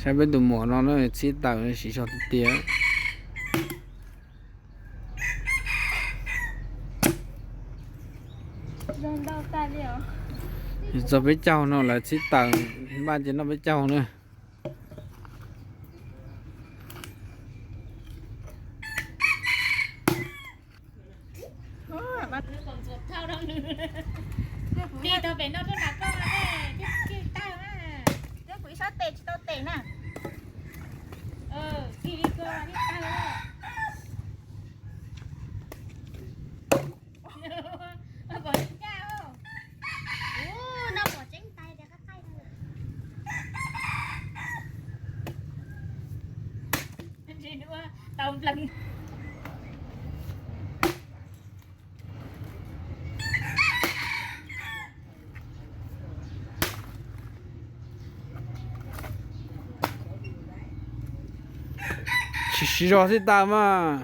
Saib peb tus muam no na, txhib taws siv zog tiag tiag. Txog peb caug no lawv txhib taws, npaj ces noj peb caug na. Tig tau pem no tuaj nram koj, tig tawg na. Kuv ib sab tes tsis tau tes na. Tig li koj tig tawg. Pom ncaj. Ub, no pom tseeb tais tias qab qaij. Tsis dua, tau nplees. Siv zog txhib taws mas.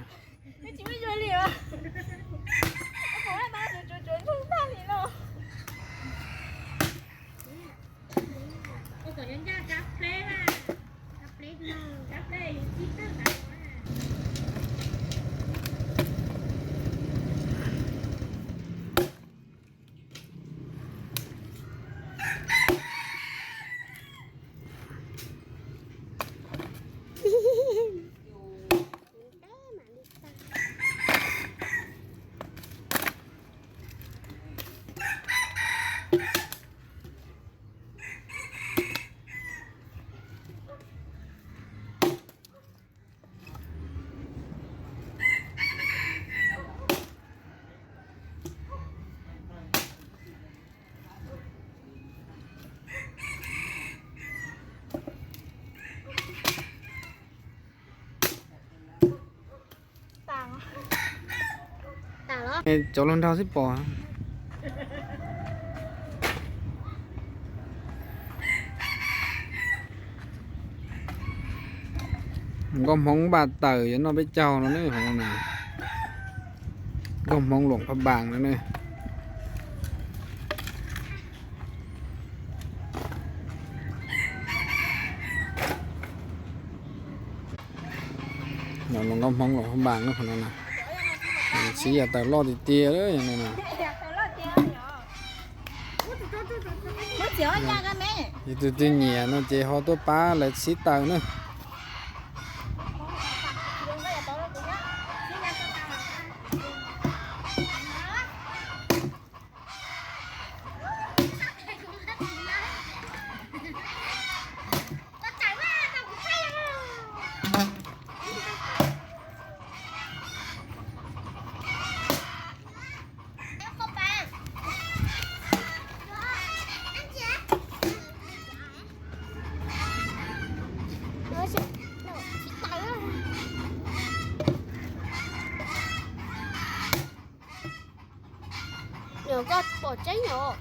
Cov hluas nraug xwb pom. Nkauj Hmoob npaj taws yuav noj peb caug no ne. Nkauj Hmoob Luam Phaj Npas no ne. Nkauj Hmoob Luam Phaj Npas no, txhib yam taws loj tiag tiag no. Yog tus twg nyiam no ces ho tuaj pab lawv txhib taws na. Koj pom tseeb os.